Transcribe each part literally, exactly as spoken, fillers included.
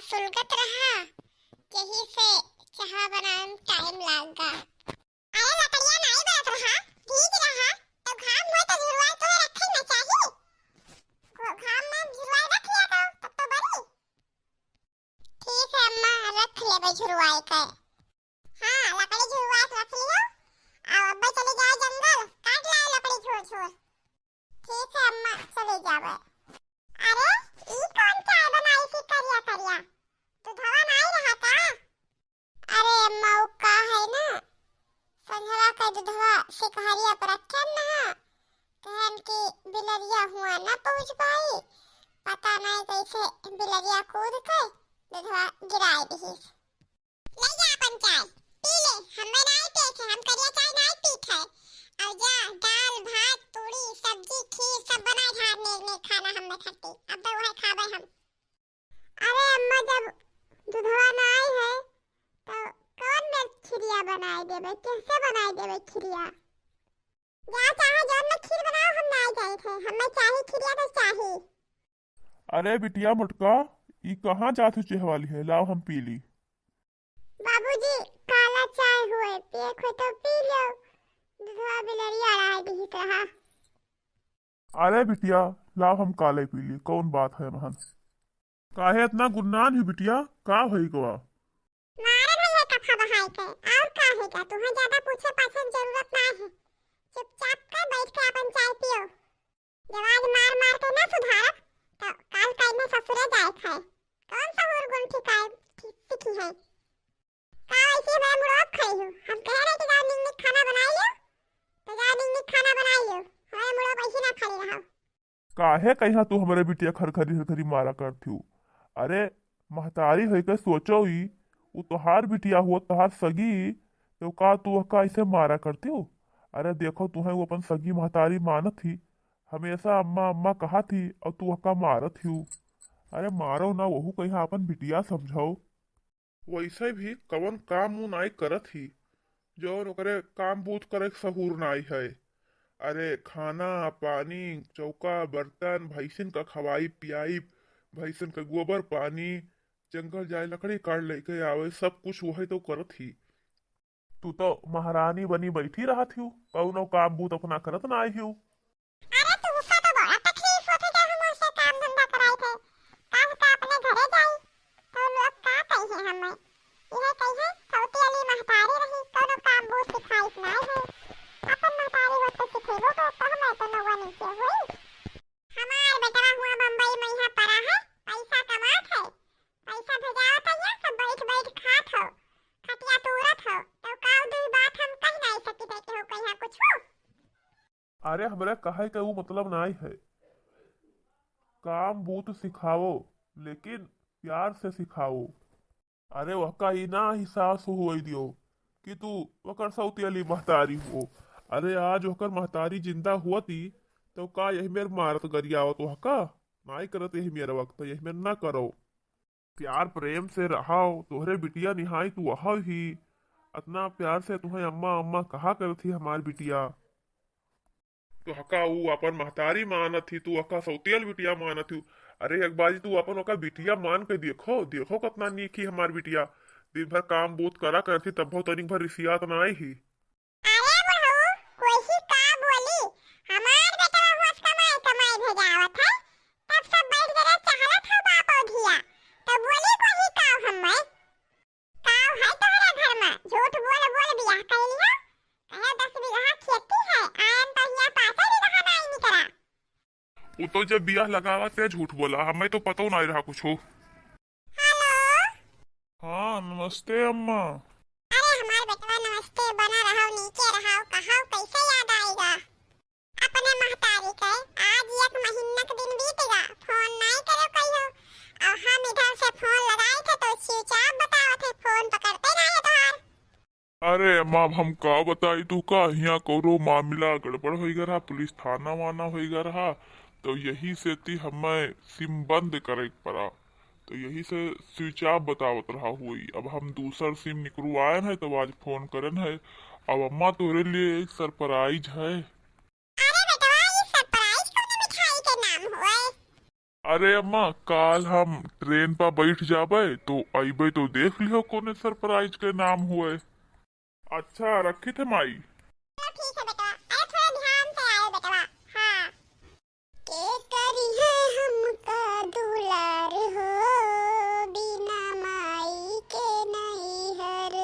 सुलगत रहा, यही से चाह बनावे में टाइम लाग गा। अरे लकड़िया नाई बरत रहा, भीज रहा, तो घाम होए तो झुरवाए तोहे रखे ना चाही। घ-, घाम में झुरवाए रख लिया करो, तब तो बरी। ठीक है अम्मा, रख लेबे झुरवाए के। हाँ, लकड़ी झुरवाए के रख लियो। अब अब्बे चली जाए जंगल, काट लाए लकड़ी झुर झुर। ठीक है अम्मा, चली जावे। अरे, ई कौन चाय बनाई थी करिया करिया? दूधवा नाई रहा का? अरे अम्मा, उ का है ना, संझवा के दूधवा सिकहरिया पर रखे न हा, कहन कि बिलरिया हुआ न पहुँच पाई, पता नहीं कैसे बिलरिया कूद के दूधवा गिराए दिहिस। ले जा अपन चाय, पी ले, हमें नाई पिए थे, हम करिया चाय नाई पीत है। और जा, दाल, भात, पूड़ी, सब्जी, खीर सब बनाए झाड़ ने, ने खाना हमें खट्टी, अब तो वह खाबे हम। अरे अम्मा, जब दूधवा नाई है, तो कौन में खिरिया बनाए देबे, कैसे बनाए देबे खिरिया? जा चाहे जौन में खीर बनाओ, हम नाई जाए थे, हमें चाही खिरिया तो चाही। अरे बिटिया मोटका, ई कहाँ जात हो चेहवाली है, लाओ हम पी ली। बाबूजी, काला चाय हुए, पिए को तो पी लो, दूधवा बिलरिया अड़ाए दिहित रहा। अरे बिटिया, लाओ हम काले पी ली, कौन बात है महन? काहे इतना गुन्नान ही बिटिया, का भई गवा? मारन है कफा बहाए के, और का है का? तुहें ज्यादा पूछे पाछे के जरूरत ना है, चुपचाप के बैठ के अपन चाय पियो। जब आज मार मार के ना सुधारब, तो काल का इन्हें ससुरे जाए खाए। कौन सहूर गुण ठिकाए, ठीक सीखी है? का ऐसे हमारा मुड़वा खाई हो? हम कह रहे कि जाओ निक निक खाना बनाई लो, तो जाओ निक निक खाना बनाई लो, हमारा मुड़वा ऐसे ना खाली रहो। काहे कहिया तू हमरे बिटिया खरखरी खरखरी मारा करथिउ? अरे महतारी होइके सोचो ई, उ तोहार बिटिया हुआ, तोहार सगी, तो का तू ओका ऐसे मारा करथिउ? अरे देखो तुहें उ अपन सगी महतारी मानत ही, हमेशा अम्मा अम्मा कहत ही, और तू ओका मारत हिउ। अरे मारो ना, वहू कहिया अपन बिटिया समझो। वैसे भी कवन काम उ नाई करत ही, जौन ओकरे काम बूत करे के सहूर नाई है। अरे खाना, पानी, चौका, बर्तन, भैंसिन का खवाई पियाई, भैंसिन का गोबर पानी, जंगल जाए लकड़ी काट लेके आवे, सब कुछ वही तो करत ही। तू तो महारानी बनी बैठी रहत हिउ, कौनो काम बूत अपना करत नाई हिउ। अरे तू गुस्सा तो बड़ा तकलीफ होत है जब हम ओसे काम धंधा कराई थे। काम का अपने घरे जाई तो लोग का कही है हमें? यह कही है सौती वाली महतारी रही, कौनो काम बूत सिखाई नाई है। अपन महतारी होत तो सिखेबो करत तो हमें तो नौवा नीचे हुई। हमार बेटवा हुआ बम्बई में यहाँ पड़ा है, पैसा कमात है, पैसा भेजावत है, यहाँ सब बैठ बैठ खात हो, खटिया तूरत हो, तो का दू बात हम कह नाई सकी थे कि हो कहीं कुछ हो। अरे हमरा कहे के उ मतलब नाई है। काम बूत सिखाओ, लेकिन प्यार से सिखाओ। अरे ओहका ई ना एहसास होए दियो कि तू ओकर सौतेली महतारी हो। अरे आज ओकर महतारी जिंदा हुअती तो का यही मेर मारत गरियावत ओहका? नाई करत यही मेर वक्त, यही मेर ना करो। प्यार प्रेम से रहाओ, तोहरे बिटिया निहाई तू अहव ही। अतना प्यार से तुहें अम्मा अम्मा कहा करत ही हमार बिटिया। तोहका ऊ अपन महतारी मानत ही, तू ओका सौतेल बिटिया मानत ही। अरे एक बाजी तू अपन ओका बिटिया मान के देखो, देखो कतना नीक ही हमार बिटिया। दिन भर काम बूत करा करत ही, तब्बो तनिक भर रिसियात नाई ही। अरे बुढ़ऊ, कोई का बोली? हमार बेटवा होत कमाई कमाई भेजावत है, तब सब बैठ के चहलत हो बाप और धिया, तो बोली कोई का हमें? काव है तोहरा घर में? झूठ बोल बोल बियाह कर लियो। कहे दस बीघा खेती है, आयन तो हिया पाँचे बीघा नाई निकरा। उ तो जब बियाह लगावा ते झूठ बोला, हमें तो पतो नाई रहा कुछो। हेलो। हाँ, नमस्ते अम्मा। अरे हमार बेटवा नमस्ते, बना रहो, नीचे रहो, कहो कैसे याद आएगा? अपने महतारी के आज एक महीना के दिन बीत गा, फोन नाई करे कहियो। और हम इधर से फोन लगाए थे तो स्विच ऑफ बतावत है, फोन पकड़ते नाई है तोहार। अरे अम्मा, अब हम का बताई तू का, हियाँ कौनो मामला गड़बड़ होई गा रहा, पुलिस थाना वाना होई गा रहा, तो यही से ती हमें सिम बंद करे के पड़ा, तो यही से स्विच ऑफ बतावत रहा हुई। अब हम दूसर सिम निकलवाएन है, तब आज फोन करन है। अब अम्मा तोरे लिए एक सरप्राइज है। अरे बेटवा, ई सरप्राइज कौन मिठाई के नाम हुए? अरे अम्मा, काल हम ट्रेन पर बैठ जाबे तो अइबे तो देख लिहो कोने सरप्राइज के नाम हुए। अच्छा, रखी थे माई। चलो ठीक है बेटवा, अरे थोड़ा ध्यान से आयो बेटवा। हाँ। के करिहैं हमका दुलार हो, बिना माई के नैहर।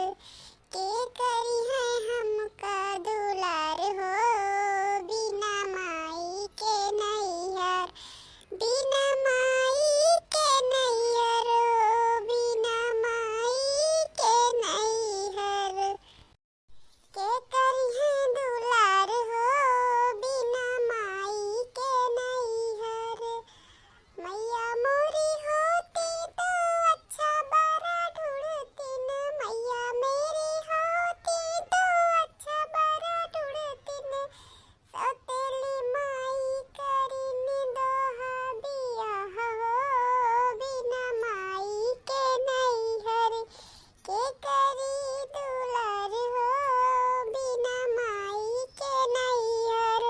के करिहैं हमका दुलार हो, बिना माई के नैहर। बिना माई के नैहर, बिना माई के नैहर। के करिहैं दुलार हो, बिना माई के नैहर। मैया मोरी होती तो अच्छा बरा ढूंढतिन, मैया मेरी होती तो अच्छा बरा ढूंढतिन। सौतेली माई करिन दोहा बियाह हो, बिना माई के नैहर। के करी दुलार हो, बिना माई के नैहर।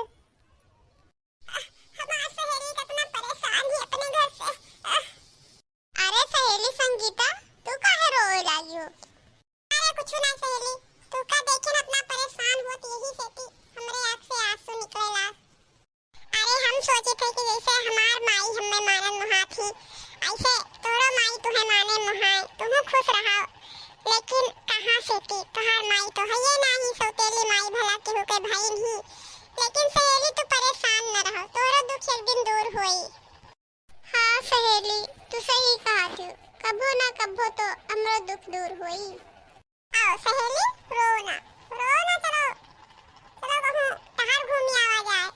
आह, हमार सहेली कितना परेशान है अपने घर से। आह। अरे सहेली संगीता, तू काहे रोवे लागी हो? अरे कुछ ना सहेली, तू का देखे ना इतना परेशान होत, यही से कि हमरे आँख से आंसू निकले ला। अरे हम सोचे थे कि जैसे हमार माई हमें मानन मोहात ही, ऐसे तोरो माई तुहे माने मोहाए, तुहू खुश रहो। लेकिन कहाँ से कि तोहार माई तो है ये नाही, सौतेली माई भला केहू के भईन ही। लेकिन सहेली तू परेशान न रहो, तोरो दुख एक दिन दूर होई। हाँ सहेली, तू सही कहा थी, कभो ना कभो तो हमरो दुख दूर होई। आओ सहेली, रो ना, रो ना, चलो, चलो कहूँ टहर घूमी आवा जाए।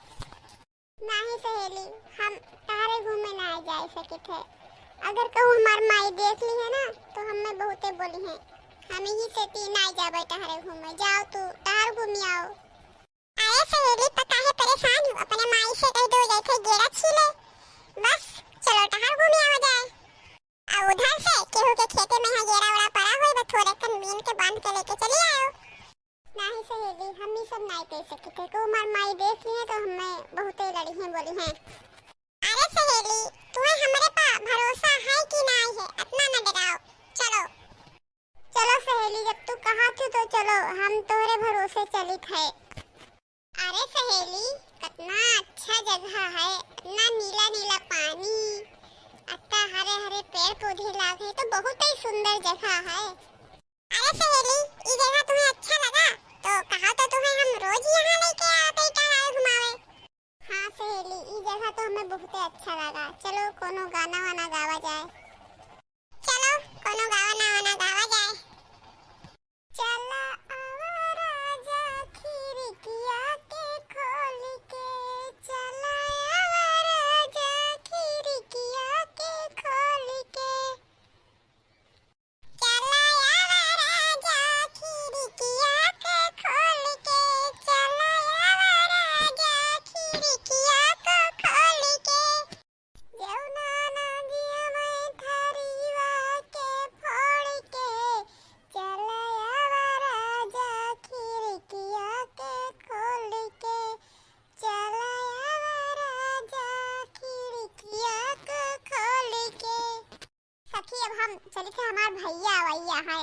नाही सहेली, हम टहरे घूमे ना जाए सकित है। अगर कहूँ हमार माई देख ली है ना, तो हमें बहुते बोली है। हम ही से ती ना जाबे टहरे घूमे। जाओ तू टहर घूमी आओ। अरे सहेली, त काहे परेशान हो? अपने माई से कह दो, जैसे गेड़ा छीले। बस, चलो टहर घूमी आवा जाए। आ उधर से केहू के खेते में है गेड़ा उड़ा पड़ा होई, बस थोड़े कन बीन के बांध के लेके चली आयो। नाही सहेली, हम ई सब नाही कह सकित है, को हमार माई देख ली है तो हमें बहुते लड़ी हैं, बोली हैं। अरे सहेली, तुम्हें हमरे पा भरोसा है कि नाही है? इतना न डराओ, चलो। चलो सहेली, जब तू कहा थी तो चलो, हम तोहरे भरोसे चलित है। अरे सहेली, कितना अच्छा जगह है, इतना नीला नीला पानी, इतना हरे हरे पेड़ पौधे लाग है, तो बहुत ही सुंदर जगह है। अरे सहेली, ई जगह तुम्हें अच्छा लगा तो कहा तो तुम्हें हम रोज यहाँ लेके आते टहरावे घुमावे। हाँ सहेली, ई जगह तो हमें बहुते अच्छा लगा। चलो कोनो गाना वाना गावा जाए। चलो कोनो गाना वाना गावा जाए। चला आवा राजा खिड़किया के खोल के, चला आवा राजा खिड़किया के खोल के। चला आवा राजा खिड़किया के खोल के, चला आवा राजा खिड़किया के खोल के। जौना नदिया में थरिया के फोड़ के, चला आवा राजा खिड़किया के खोल के, चला आवा राजा खिड़किया के खोल के। सखी, अब हम चली थे, हमार भैया आवैया है,